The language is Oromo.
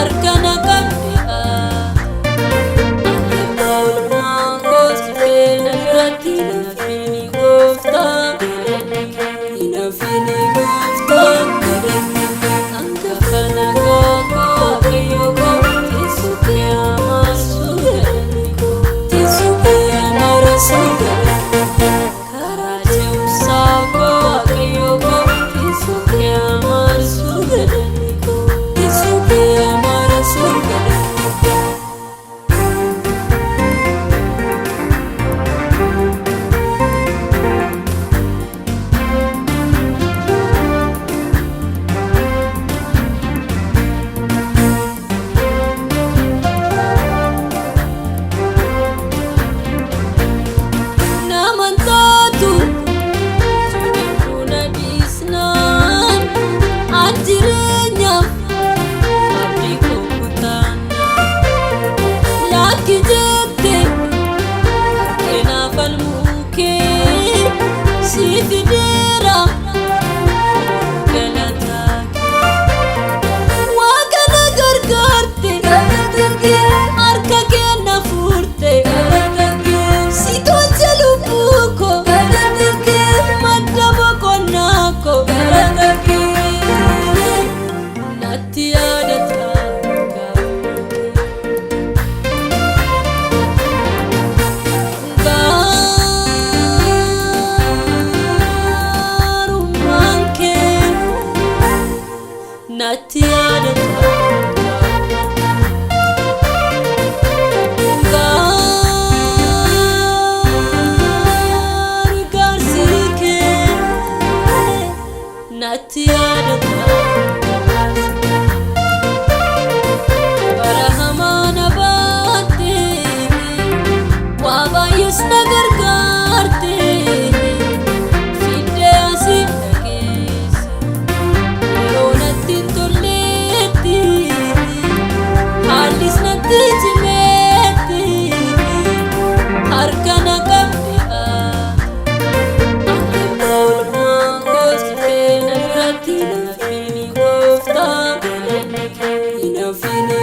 Harka na qabde ati oolmaa koos na biratti hin hafini gooftaa hin hafini gooftaa hangafa nagaa koo Waaqayyo koo teessoo kee amaarsu galanni koo teessoo kee amaarsu galanni karaa ce'umsaa koo Waaqayyo koo teessoo kee amaarsu galanni koo teessoo kee amaarsu galanni koo. Naman taatu jedhamtu na dhiisnaan an jireenyaaf abdii koo kutaannaan lakki jette harkeenaaf falmuu kee si fideera galataa kee Waaqa na gargaarte harka kee na furte si tolche lubbuu koo madda boqonnaa koo natti yaadata gaarummaan kee natti yaadata Gargaarsi kee natti yaadata bara hamaa na baatte waa baay'ees na gargaarte fiddee asii na geesse yeroo natti hin tolleetti haallis natti cimeetti harka na qabde ati oolmaa koos na biratti hin hafini gooftaa hin hafini.